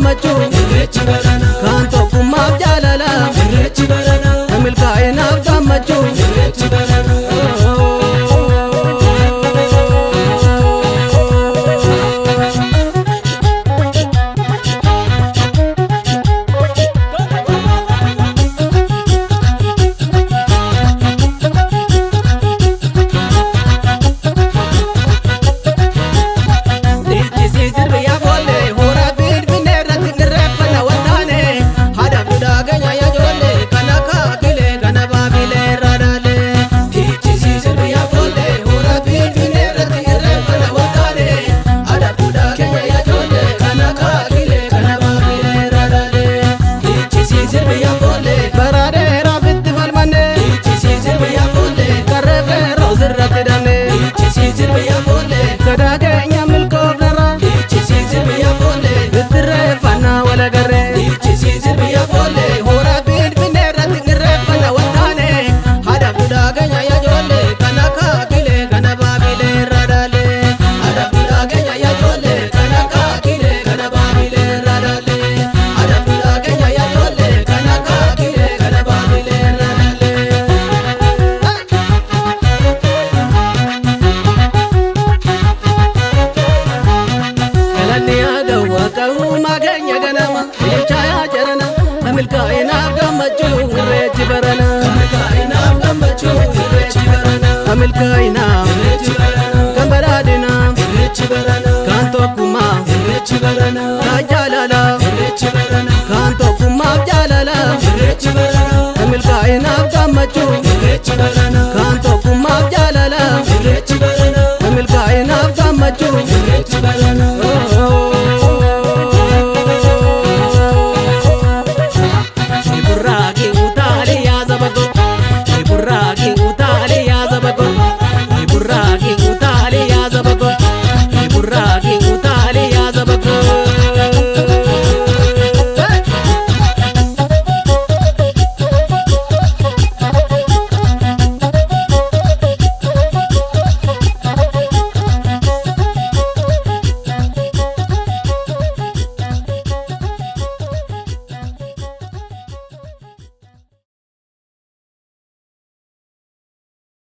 Gammachuu Irreechi barana. Kan tokkummaaf jaalala Irreechi barana. Milkaa'inaaf gammachuu. Irreechi barana. Dhiichisi sirbiyaa foollee hora Finfinnee irratti irreeffanna waltaane haadha duudhaa keenya yaa ijoollee kana kaakilee kana baabilee irraa dhaalee. Dhiichisi sirbiyaa foollee hora Finfinnee irratti irreeffanna waltaane haadha duudhaa keenya yaa ijoollee kana kaakilee kana baabilee irraa dhaalee. Dhiichisi sirbiyaa foollee bara dheeraaf itti falmanne. Dhiichisi sirbiyaa foollee. Qarree feeroo sirratti hidhanne. Dhiichisi sirbiyaa foollee. Gadaa keenya milkoofnerra. Dhiichisi sirbiyaa foollee. Ittirreeffannaa walagarree. Dhiichisi sirbiyaa foollee. Hora Finfinnee irratti irreeffanna waltaane haadha duudhaa keenya yaa ijoollee kana kaakilee kana baabilee irraa dhaalee. Haadha duudhaa keenya yaa ijoollee kana kaakilee kana baabilee irraa dhaalee. Haadha duudhaa keenya yaa ijoollee kana kaakilee kana baabilee irraa dhaalee. Galanni haa ga'u akka uumaa keenya ganama ililchaa yaa jarana milkaa'inaaf gammachuu Irreechi barana. Milkaa'inaaf gammachuu Irreechi barana. Milkaa'inaaf Irreechi barana. Kan badhaadhinaa Irreechi barana. Kan tokkummaa Irreechi barana. Kan jaalala Irreechi barana. Kan tokkummaaf jaalala Irreechi barana. Milkaa'inaaf gammachuu.